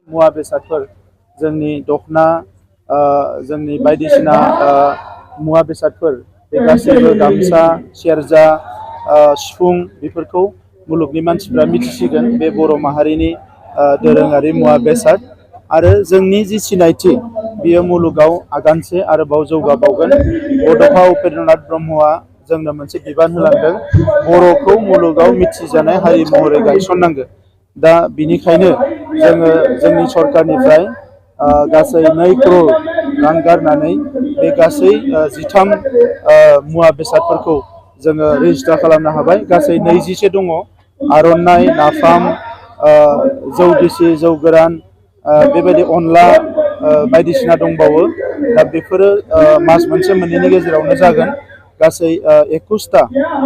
मुवा बेसादफोर जोंनि दखना जोंनि बायदिसिना मुवा बेसादफोर बे गासैबो गामसा सेरजा सिफुं बेफोरखौ मुलुगनि मानसिफ्रा मिथिसिगोन बे बर' माहारिनि दोरोङारि मुवा बेसाद आरो जोंनि जि सिनायथि बियो मुलुगाव आगानसे आरोबाव जौगाबावगोन। बड'फा उपेन्द्रनाथ ब्रह्मआ जोंनो मोनसे बिबान होलांदों बर'खौ मुलुगाव मिथिजानाय हारि महरै गायसननांगोन। दा बिनिखायनो जोङो जोंनि सरकारनिफ्राय गासै 2 करोड़ रां गारनानै बे गासै 13 मुवा बेसादफोरखौ जोङो रेजिस्टार खालामनो हाबाय। गासै 20 दङ। आर'नाइ, नाफाम, जौ गिसि, जौ गोरान, बेबायदि अनला बायदिसिना दंबावो। दा बेफोरो मास मोनसे मोननैनि गेजेरावनो जागोन। गासै 21टा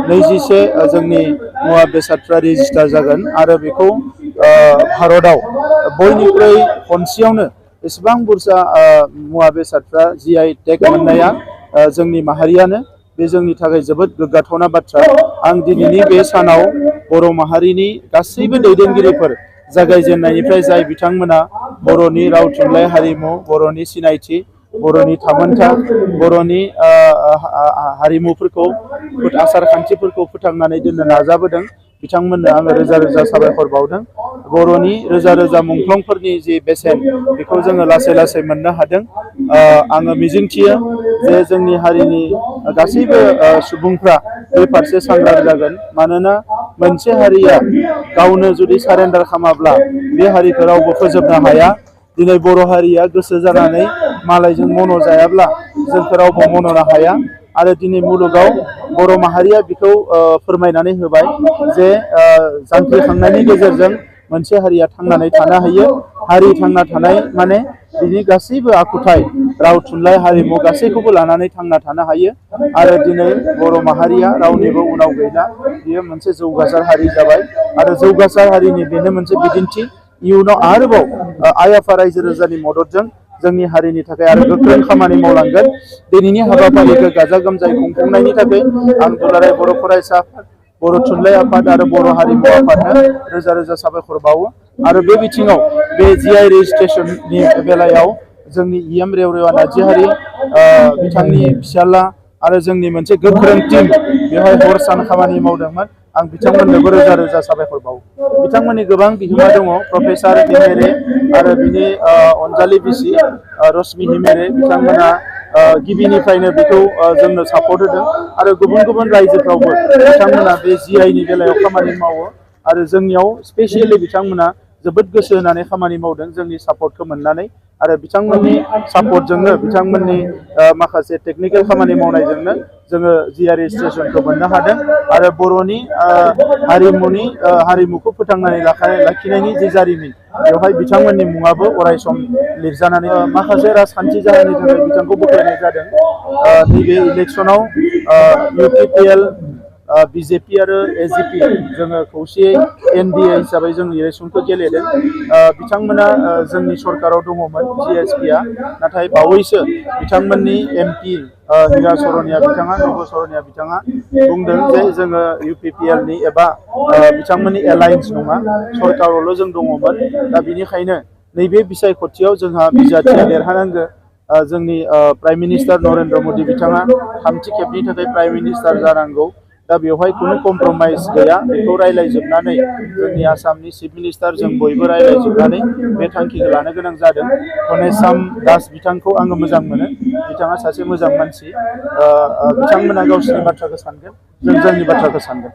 21 जोंनि मुवा बेसादफ्रा रेजिस्टार जागोन आरो बेखौ भारतआव बयनिख्रुइ खनसेयावनो एसेबां बुरजा मुवा बेसादफ्रा GI टेग मोननाया जोंनि माहारियानो। बे जोंनि थाखाय जोबोद गोग्गाथावना बाथ्रा। आं दिनैनि बे सानाव बर' माहारिनि गासैबो दैदेनगिरिफोर जागायजेननायनिफ्राय जाय बिथांमोना बर'नि राव थुनलाइ हारिमु, बर'नि सिनायथि, बर'नि थामोनथा, बर'नि हारिमुफोरखौ आसार खान्थिफोरखौ फोथांनानै दोननो नाजाबोदों बिथांमोननो आङो रोजा रोजा साबायखर बावदों। बर'नि रोजा रोजा मुंख्लंफोरनि जि बेसेन बेखौ जोङो लासै लासै मोननो हादों। आङो मिजिंथियो जे जोंनि हारिनि गासैबो सुबुंफ्रा बे फारसे सांग्रां जागोन। मानोना मोनसे हारिया गावनो जुदि सारेन्डार खालामाब्ला बे हारिखौ रावबो फोजोबनो हाया। दिनै बर' हारिया गोसो जानानै मालायजों मन' जायाब्ला जोंखौ रावबो मन'नो हाया। आरो दिनै मुलुगाव बर' माहारिया बेखौ फोरमायनानै होबाय जे जांख्रिखांनायनि गेजेरजों मोनसे हारिया थांनानै थानो हायो। हारि थांना थानाय माने बिनि गासैबो आखुथाय, राव थुनलाइ हारिमु गासैखौबो लानानै थांना थानो हायो। आरो दिनै बर' माहारिया रावनिबो उनाव गैला। बियो मोनसे जौगासार हारि जाबाय आरो जौगासार हारिनि बेनो मोनसे बिदिन्थि। इयुनाव आरोबाव आइ आफा रायजो राजानि मददजों जोंनि हारिनि थाखाय आरो गोख्रों खामानि मावलांगोन। दिनैनि हाबाफारिखौ गाजा गोमजायै खुंफुंनायनि थाखाय आं दुलाराय बर' फरायसा आफाद, बर' थुनलाइ आफाद आरो बर' हारिमु आफादनो रोजा रोजा साबायखर बावो। आरो बे बिथिङाव बे GI रेजिस्ट्रेसननि बेलायाव जोंनि EM रेवरेवा नार्जारी बिथांनि फिसाला आरो जोंनि मोनसे गोख्रों टीम बेवहाय हर सान खामानि मावदोंमोन। आं बिथांमोननोबो रोजा रोजा साबायखर बावो। बिथांमोननि गोबां बिहोमा दङ। प्रफेसार हिमेरे आरो बिनि अनजालि बिसि रश्मि हिमेरे बिथांमोना गिबिनिफ्रायनो बेखौ जोंनो सापर्ट होदों आरो गुबुन गुबुन रायजोफ्रावबो बिथांमोना बे GIनि बेलायाव खामानि मावो आरो जोंनियाव स्पेसियेलि बिथांमोना जोबोद गोसो होनानै खामानि मावदों जोंनि सापर्टखौ मोननानै। आरो बिथांमोननि सापर्टजोंनो बिथांमोननि माखासे टेकनिकेल खामानि मावनायजोंनो जोङो GI रेजिस्ट्रेसनखौ मोननो हादों। आरो बर'नि हारिमुखौ फोथांनानै लाखिनायनि जि जारिमिन बेवहाय बिथांमोननि मुङाबो अरायसम लिरजानानै माखासे राजखान्थि जाहोननि थाखाय बिथांखौ बोख्लायनाय जादों। नैबे इलेक्सनाव UPPL, BJP आरो SGP जोङो खौसेयै NDA हिसाबै जों इलेक्सनखौ गेलेदों। बिथांमोना जोंनि सरकाराव दङमोन GSPआ, नाथाय बावैसो बिथांमोननि MP हिरा सरनिया बिथाङा, नब सरनिया बिथाङा बुंदों जे जोङो UPPLनि एबा बिथांमोननि एलायन्स नङा, सरकारावल' जों दङमोन। दा बिनिखायनो नैबे बिसायख'थियाव जोंहा बिजाथिया देरहानांगौ। जोंनि प्राइम मिनिस्टार नरेन्द्र मदि बिथाङा 3थि खेबनि थाखाय प्राइम मिनिस्टार जानांगौ। दा बेवहाय खुनु कमप्रमाइज गैया। बेखौ रायज्लायजोबनानै जोंनि आसामनि चिफ मिनिस्टार जों बयबो रायज्लायजोबनानै बे थांखिखौ लानो गोनां जादों। गणेश दास बिथांखौ आङो मोजां मोनो। बिथाङा सासे मोजां मानसि। बिथांमोना गावसिनि बाथ्राखौ सानगोन, जों जोंनि बाथ्राखौ सानगोन।